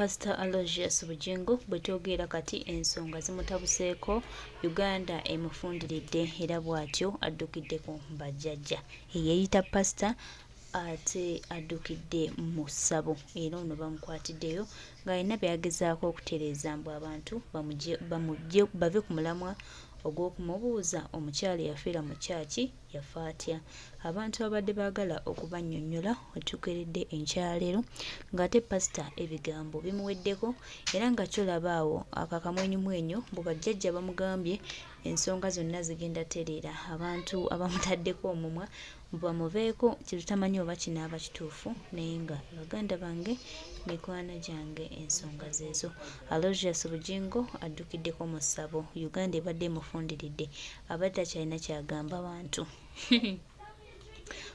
Pastor Aloysius Bugingo bwe twogerera kati ensonga zimutabuseeko, Uganda emufundiridde era bw'atyo addukidde ku bajjajja. Eyeeyita pasita ate addukidde mu ssabo era ono bamukwatiddeyo ng'alina by'agezaako okutereeza mbu abantu bamugye bave ku mulamwa ogw'okumubuuza omukyala eyafiira mu kyaki yafa atya. Abantu ababadde baagala okubannyonnyola wetuukeredde enkya ya leero ng'ate pasita ebigambo bimuweddeko era nga ky'olaba awo ako akamwenyumwenyu mbu bajjajja bamugambye ensonga zonna zigenda tereera abantu abamutaddeko omumwa mbu bamuveeko kye tutamanyi oba kinaaba kituufu naye nga baganda bange mikwano gyange ensonga zeezo. Aloysius Bugingo addukiddeko mu ssabo Uganda ebadde emufundiridde abadde takyalina kyagamba bantu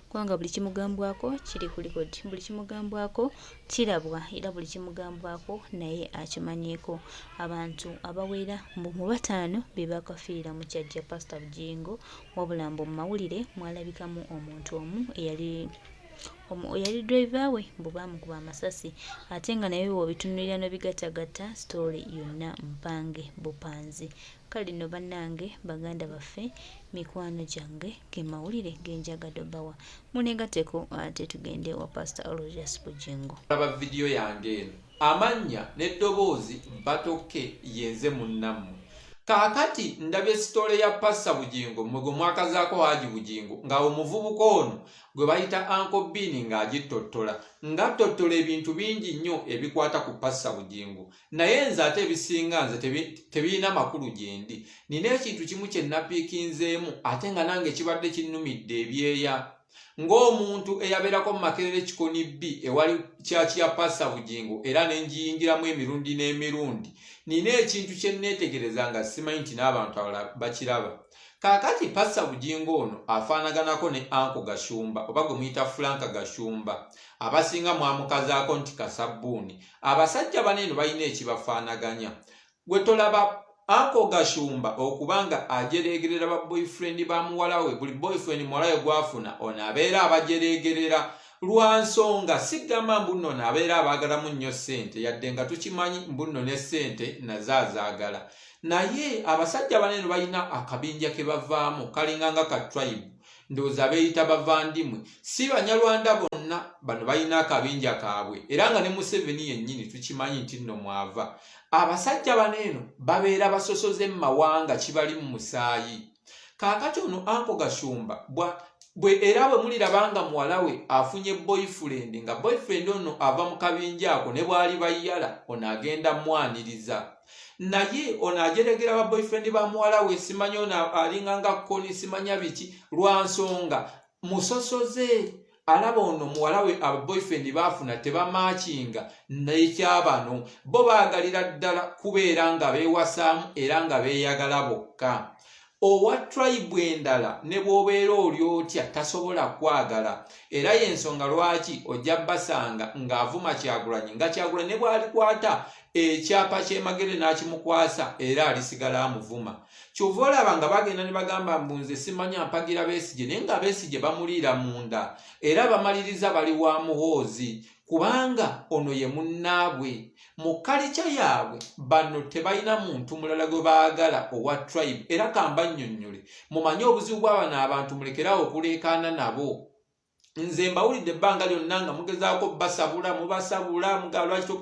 kubanga buli kimugambwako kiri ku likodi buli kimugambwako kirabwa era buli kimugambwako naye akimanyiiko abantu abawera mbu mu bataano be bakafiira mu kyajja pasita Bugingo wabula mbu mu mawulire mwalabikamu omuntu omu eyali eyali driver we mbu baamukuba amasasi ate nga naye w'obitunulira n'obigattagatta sitoole yonna mpange bupanzi Kale no banange baganda baffe mikwano gyange ge mawulire genjagadde obawa munegateko ate tugende wa pastor Aloysius Bujingo. Laba vidiyo yange eno amannya n'eddoboozi batokke yenze munnammwe. Kaakati ndabye sitole ya Passa Bugingo mmwe gwe mwakazaako Haji Bugingo nga omuvubuka ono gwe bayita Uncle Bean ng'agittottola ng'attottola ebintu bingi nnyo ebikwata ku Passa Bugingo naye nze ate ebisinga nze tebirina makulu gyendi nina ekintu kimu kye napiikinzeemu ate nga nange kibadde kinnumidde ebyeya ng'omuntu eyabeerako mu makerere kikoni bbi ewali kyaki ya pasa bugingo era ne ngiyingiramu emirundi n'emirundi nina ekintu kye nneetegereza nga simanyi nti n'abantu abalala bakiraba kaakati pasa bugingo ono afaanaganako ne anko gashumba oba gwe muyita fulanka gashumba abasinga mwamukazaako nti kasabbuuni Abasajja bano eno balina ekibafaanaganya. Gwe tolaba Uncle Gashumba okuba nga ajereegerera ba boyfriend ba muwala we, buli boyfriend muwala we gw'afuna ono abeera abajereegerera lwa nsonga. Sigamba mbu nno ono abeera abaagalamu nnyo ssente, yadde nga tukimanyi mbu nno ne ssente nazo azaagala, naye abasajja bano eno balina akabinja ke bavaamu kalinga nga ka tribe. Ndowooza beeyita bavandimwe, si Banyarwanda bonna. Bano balina akabinja kaabwe era nga ne Museveni yennyini tukimanyi nti nno mwava. Abasajja bano eno babeera basosoze mu mawanga, kibali mu musaayi. Kaakati ono Anko Gashumba bwa bwe era bwe muliraba nga muwala we afunye boyfriend nga boyfriend ono ava mu kabinja ako ne bw'ali bayala ono agenda mwaniriza. Naye ono ajeregera ba boyfriend ba muwala we, simanyi ono alinga nga koni simanya biki, lwa nsonga musosoze alaba ono muwala we aba boyfriend baafuna tebamaakinga n'ekyabano bo baagalira ddala kubeera nga beewasaamu era nga beeyagala bokka. Owa tribe endala ne bw'obeera oli otya tasobola kwagala, era y'ensonga lwaki ojja basanga ng'avuma Kyagulanyi, nga Kyagulanyi ne bw'alikwata ekyapa ky'e Magere n'akimukwasa era alisigala amuvuma. Kyova olaba nga bagenda ne bagamba mbu nze simanya mpagira Besigye, naye nga Besigye bamuliira munda era bamaliriza bali wa Muhoozi kubanga ono ye munnaabwe. Mu kalica yaabwe bano tebalina muntu mulala gwe baagala owa tribe. Era kambannyonnyole mumanye obuzibu bwa bano abantu, mulekeraawo okuleekaana nabo. Nze mbawulidde ebbanga lyonna nga mugezaako basabula, mubasabula mugalwaki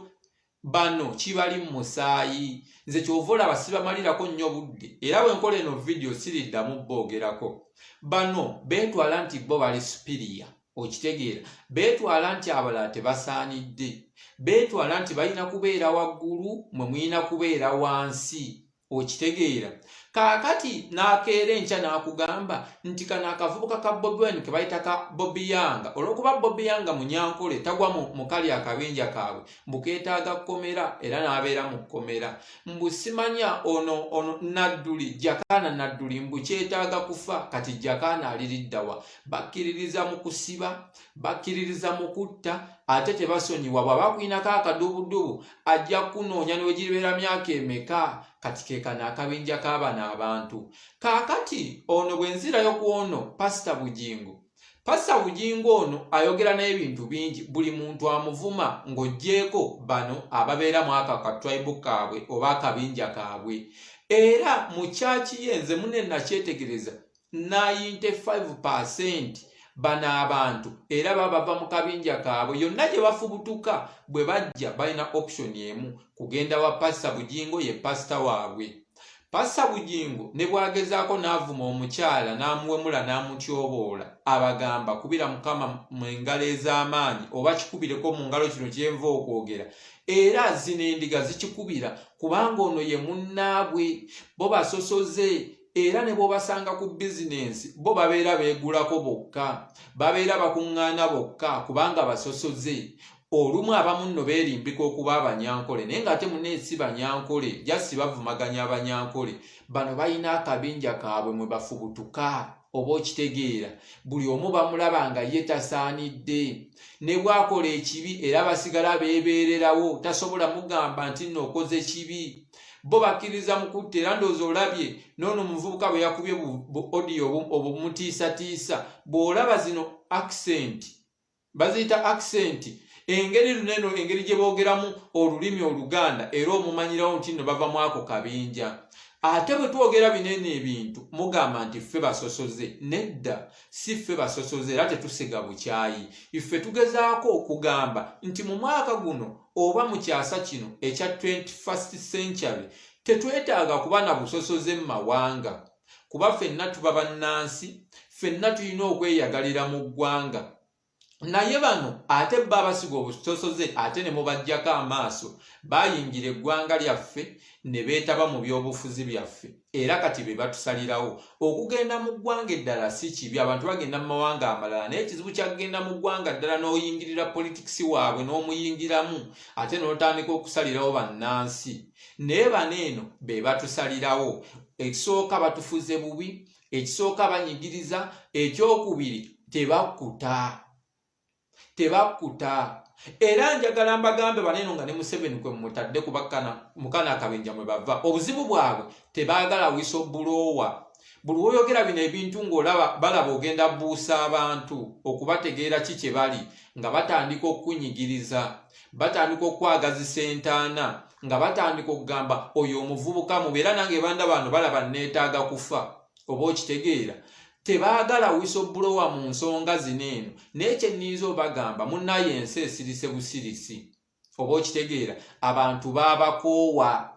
bano kibali mu musaayi. Nze kyova olaba sibamalirako nnyo budde, era bwe nkola eno vidiyo siriddamu boogerako. Bano beetwala nti bo bali superior, okitegeera? Beetwala nti abalala tebasaanidde, beetwala nti balina kubeera waggulu, mwe mulina kubeera wansi, okitegeera? Kaakati n'akeera enkya n'akugamba nti kano akavubuka ka Bobi Wine ke bayita ka Bobi Yanga, olw'okuba Bobi Yanga munyankole tagwa mu kali akabinja kaabwe, mbu keetaaga kkomera era n'abeera mu kkomera. Mbu simanya ono ono Nadduli, Jakaana Nadduli, mbu kyetaaga kufa. Kati Jakaana aliriddawa? Bakkiririza mu kusiba, bakkiririza mu kutta, ate tebasonyiwa. Bw'aba akulinako akadubudubu ajja kukunoonya ne wegiribeera myaka emeka. Kati ke kano akabinja k'abano abantu. Kaakati ono bwe nzirayo ku ono Pasita Bugingo, Pasita Bugingo ono ayogera n'ebintu bingi, buli muntu amuvuma ng'oggyeeko bano ababeera mu ako ka tribe kaabwe oba akabinja kaabwe. Era mu kyaki ye nze mune nakyetegereza 95 percent bano abantu era baba bava mu kabinja kaabwe. Yonna gye bafubutuka bwe bajja balina option emu, kugenda wa Pasita Bugingo, ye pasita waabwe. Pasita Bugingo ne bw'agezaako n'avuma omukyala n'amuwemula n'amutyoboola, abagamba kubira Mukama mu ngalo ez'amaanyi oba kikubireko mu ngalo kino kyenva okwogera, era zino endiga zikikubira kubanga ono ye munnaabwe. Bo basosoze, era ne bw'obasanga ku bizinensi bo babeera beegulako bokka, babeera bakuŋŋaana bokka kubanga basosoze. Olumu abamu nno beerimbika okuba Abanyankole, naye ng'ate munne si Banyankole, just bavumaganya Abanyankole. Bano balina akabinja kaabwe mwe bafubutuka, oba okitegeera. Buli omu bamulaba nga ye tasaanidde, ne bw'akola ekibi era basigala beebeererawo, tasobola mugamba nti nno okoze kibi. Bo bakkiriza mu kutta, era ndowooza olabye n'ono omuvubuka bwe yakubye bu audio obumutiisatiisa. Bw'olaba zino accent, baziyita accent, engeri luneno engeri gye boogeramu olulimi Oluganda, era omumanyirawo nti nno bava mu ako kabinja. Ate bwe twogera binene ebintu mugamba nti ffe basosoze. Nedda, si ffe basosoze, era tetusiga bukyayi. Ffe tugezaako okugamba nti mu mwaka guno oba mu kyasa kino ekya 21st century tetwetaaga kuba na busosoze mu mawanga, kuba ffenna tuba bannansi, ffenna tulina okweyagalira mu ggwanga. Naye bano ate bo abasiga obusosoze ate ne mubaggyako amaaso, baayingira eggwanga lyaffe ne beetaba mu byobufuzi byaffe, era kati be batusalirawo. Okugenda mu ggwanga eddala si kibi, abantu bagenda mu mawanga amalala, naye ekizibu kyagenda mu ggwanga ddala n'oyingirira politikisi waabwe n'omuyingiramu ate n'otandika okusalirawo bannansi. Naye bano eno be batusalirawo. Ekisooka batufuze bubi, ekisooka banyigiriza, ekyokubiri tebakkuta, tebakkuta. Era njagala mbagambe baneeno nga ne Museveni kwe mutadde mukana akabinja mwe bava, obuzibu bwabwe tebaagala whistleblower. Buli woyogera bino ebintu ng'olaba balaba ogenda buusa abantu okubategeera ki kye bali, nga batandika okukunyigiriza, batandika okwagazisa entaana, nga batandika okugamba oyo omuvubuka mubi. Era nange banda bano balaba neetaaga kufa, oba okitegeera. Tebaagala whistleblower mu nsonga zino eno. Naye kye nninza obagamba, munnaye, ensi esirise busirisi, oba okitegeera. Abantu baabakoowa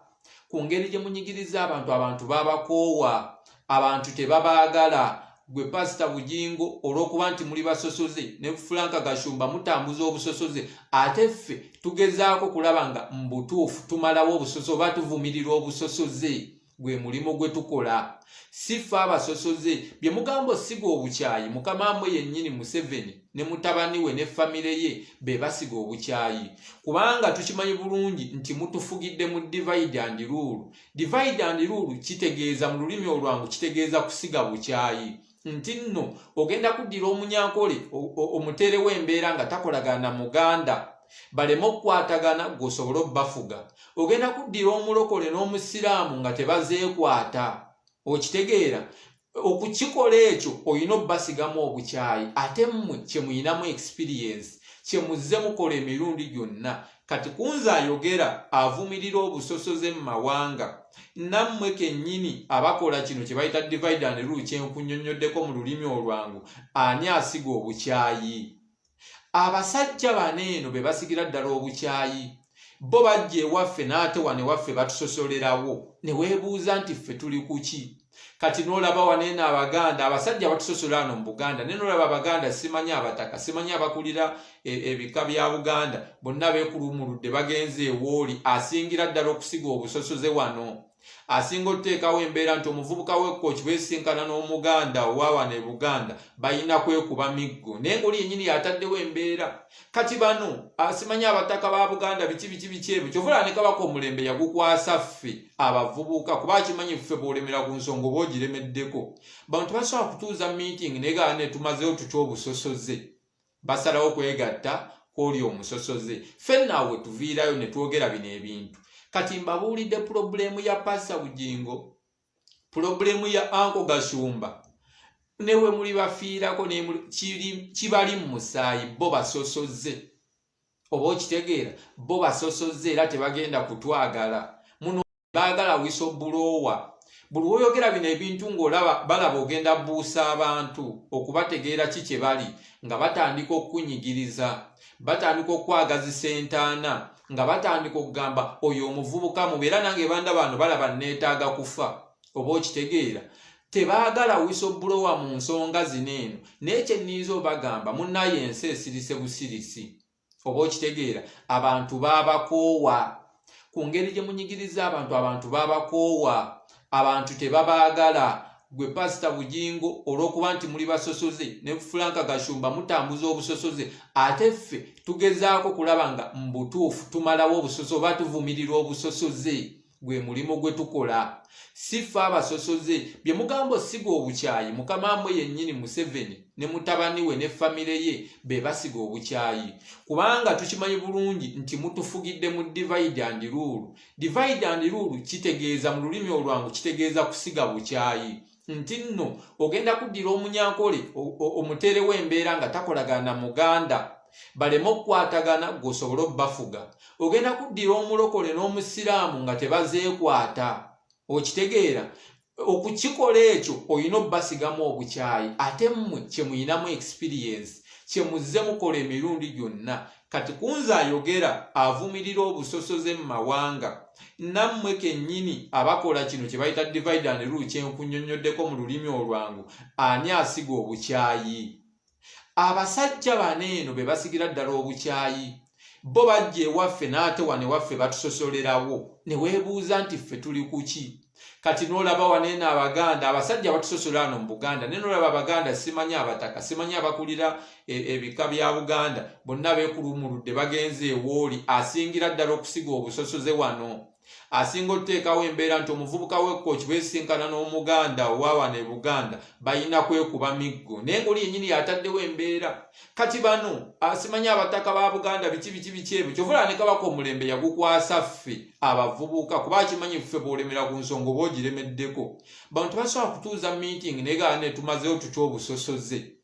ku ngeri gye munyigiriza abantu, abantu baabakoowa, abantu tebabaagala. Gwe Pasita Bugingo, olw'okuba nti muli basosoze ne Franka Gashumba mutambuza obusosoze, ate ffe tugezaako kulaba nga mu butuufu tumalawo obusosoze oba tuvumirira obusosoze, gwe mulimu gwe tukola. Si ffe abasosoze bye mugamba osiga obukyayi. Mukama mmwe yennyini Museveni ne mutabani we ne famire ye be basiga obukyayi, kubanga tukimanyi bulungi nti mutufugidde mu divide and rule. Divide and rule kitegeeza mu lulimi olwangu kitegeeza kusiga bukyayi, nti nno ogenda kuddira Omunyankole omuteerewo embeera nga takolagana na Muganda, baleme okukwatagana, gw'osobole obbafuga. Ogenda kuddira Omulokole n'Omusiraamu nga tebazeekwata, okitegeera. Okukikola ekyo olina obbasigamu obukyayi, ate mmwe kye muyinamu experience, kye muzze mukola emirundi gyonna. Kati kunze ayogera avumirira obusosoze mu mawanga, nammwe kennyini abakola kino kye bayita divide and rule, kyenkunnyonnyoddeko mu lulimi olwangu, ani asiga obukyayi? Abasajja bano eno be basigira ddala obukyayi. Bo bajja ewaffe n'ate wano ewaffe batusosolerawo, ne weebuuza nti ffe tuli ku ki? Kati n'olaba waneeno Abaganda, abasajja batusosola wano mu Buganda, naye n'olaba Abaganda, simanyi abataka, simanyi abakulira ebika bya Buganda, bonna beekulumuludde bagenze ewooli asingira ddala okusiga obusosoze wano, asinga otuteekawo embeera nti omuvubuka w'Ekkooki bwesinkana n'Omuganda owawano e Buganda balina kwekuba miggo, naye ngaoli yennyini yataddewo embeera. Kati bano asimanyi abataka ba Buganda biki biki biki ebyo, kyova ne Kabaka omulembe yagukwasa ffe abavubuka, kuba akimanyi ffe bw'olemera ku nsonga oba ogiremeddeko. Bano tebasobola kutuuza meeting naye gaa ne tumazeewo tutya obusosoze. Basalawo kwegatta kwoli omusosoze. Ffe naawe tuviirayo ne twogera bino ebintu. Kati mbabuulidde problem ya Pasita Bugingo, problem ya Uncle Gashumba. Ne bwe muli bafiirako, kibali mu musaayi, bo basosoze. Oba okitegeera, bo basosoze era tebagenda kutwagala. Muno baagala whistleblower. Buli woyogera bino ebintu ng'olaba balaba ogenda buusa abantu okubategeera ki kye bali, nga batandika okukunyigiriza, batandika okwagazisa entaana, nga batandika okugamba oyo omuvubuka mubi. Era nange banda bano balaba neetaaga kufa. Oba okitegeera, tebaagala whistleblower mu nsonga zino eno. Naye kyeniyinza obagamba, munnaye, ensi esirise busirisi. Oba okitegeera, abantu baabakoowa ku ngeri gye munyigiriza abantu. Abantu baabakoowa, abantu tebabaagala. Gwe Pasita Bugingo, olw'okuba nti muli basosoze ne Franka Gashumba, mutambuza obusosoze, ate ffe tugezaako kulaba nga mu butuufu tumalawo obusosoze oba tuvumirira obusosoze. Gwe mulimu gwe tukola, si ffe abasosoze. Bye mugamba osiga obukyayi, mukama mmwe yennyini Museveni ne mutabani we ne famire ye be basiga obukyayi, kubanga tukimanyi bulungi nti mutufugidde mu divide and rule. Divide and rule kitegeeza, mu lulimi olwangu, kitegeeza kusiga bukyayi, nti nno ogenda kuddira Omunyankole omuteerewo embeera nga takolagana na Muganda, baleme okukwatagana, gweosobole obbafuga. Ogenda kuddira Omulokole n'Omusiraamu nga tebazeekwata. Okitegeera, okukikola ekyo olina obbasigamu obukyayi, ate mmwe kyemuyinamu experience, kyemuzze mukola emirundi gyonna. Kati kunze ayogera avumirira obusosoze mu mawanga, nammwe kennyini abakola kino kye bayita divide and rule, kyenkunyonnyoddeko mu lulimi olwangu, ani asiga obukyayi? Abasajja bano eno be basigira ddala obukyayi. Bo bajja ewaffe, n'ate wano ewaffe batusosolerawo, ne weebuuza nti ffe tuli ku ki? Kati n'olaba waneeno Abaganda, abasajja batusosola wano mu Buganda, naye n'olaba Abaganda, simanyi abataka, simanyi abakulira ebika bya Buganda, bonna beekulumuludde bagenze ewooli asingira ddala okusiga obusosoze wano, asinga otuteekawo embeera nti omuvubuka w'Ekooki bwesinkana n'Omuganda owawano e Buganda balina kwekuba miggo, naye ngaoli yennyini yataddewo embeera. Kati bano asimanyi abataka ba Buganda, biki biki biki ebyo, kyovula ne Kabaka omulembe yagukwasa ffe abavubuka, kuba akimanyi ffe bw'olemera ku nsonga oba ogiremeddeko. Bano tebasobola kutuuza meeting naye gaa ne tumazeewo tutya obusosoze.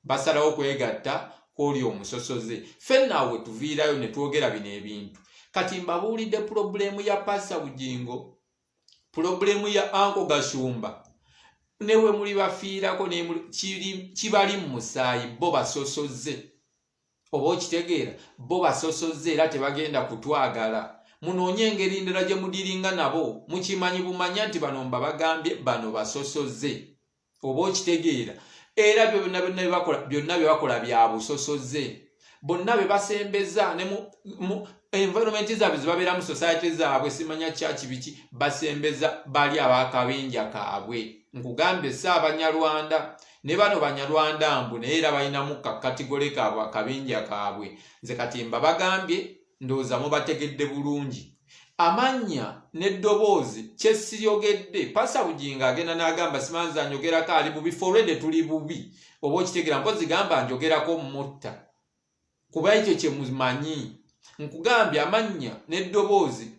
Basalawo kwegatta kwoli omusosoze. Ffenna awe tuviirayo ne twogera bino ebintu. Kati mbabuulidde problem ya Pasita Bugingo, problem ya Uncle Gashumba. Ne bwe muli bafiirako, kibali mu musaayi, bo basosoze. Oba okitegeera, bo basosoze era tebagenda kutwagala. Munoonye engeri ndala gye mudiringa nabo. Mukimanyi bumanya nti bano mbabagambye, bano basosoze. Oba okitegeera, era byo byonna byonna byebakola, byonna byebakola bya busosoze. Bonna be basembeza ne mu environment zaabwe zebabeeramu, society zaabwe, simanya kyaki biki, basembeza bali abakabinja kaabwe. Nkugambye, si Abanyarwanda ne bano Banyarwanda mbu, naye era balinamu kakatigole kaabwe, akabinja kaabwe. Nze kati mbabagambye, ndowooza mubategedde bulungi. Amannya n'eddoboozi kyesiyogedde, Pasita Bugingo agenda n'agamba simanza njogerako, ali bubi. Already tuli bubi. Oba okitegeera, mpozi gamba njogerako mutta, kuba ekyo kye mumanyi. Nkugambye, amannya n'eddoboozi.